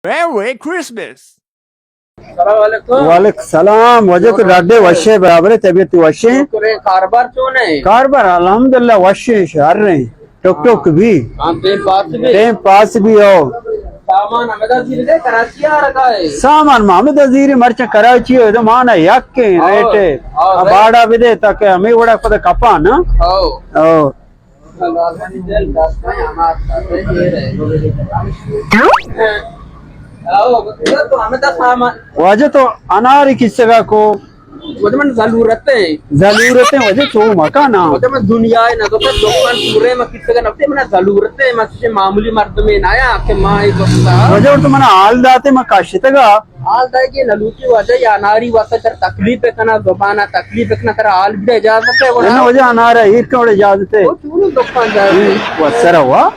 Merry Christmas. السلام علیکم۔ وعلیکم السلام۔ واجہ تو ڈاڈے وشے، برابر ئے، طبیعت وشے؟ شکر ئے، کاروبار چون ئے؟ کاروبار الحمدللہ وشے، شر ئے۔ ٹک ٹک بی۔ ہاں، ٹیم پاس بی۔ ٹیم پاس بی او۔ سامان ہمدا زیر دے، کراچی آ رکھا ہے۔ سامان ما ہمدا زیر، مرچاں کراچی ئے، تو مانا یک ئے، او، ریٹ ئے۔ او، اب ریٹ۔ باڑا بدے تاکہ ہمے وڑا خود کپا نا۔ او۔ او۔ واجہ تو اناری کسگا کو؟ واجہ من ضرورت ئے۔ ضرورت ئے واجہ، چو مکا نا۔ واجہ من دنیا ئے نہ تو دکان پورے، من کسگا نہ، من ضرورت ئے، من چشیں معمولی مردمے نہ آں کہ ما اے وقتا۔ واجہ تو من حال داتے، من کشتگا۔ حال دائے کہ نلوٹی واجہ، یا اناری واسطہ تر تکلیف کنا، زبانا تکلیف کنا، ترا حال بھی اجازت ئے وڑا؟ نہ واجہ، انارا ایر کن وڑا اجازت ئے۔ او چونو دکان جائے۔ ہوں، وہ سر ہوا۔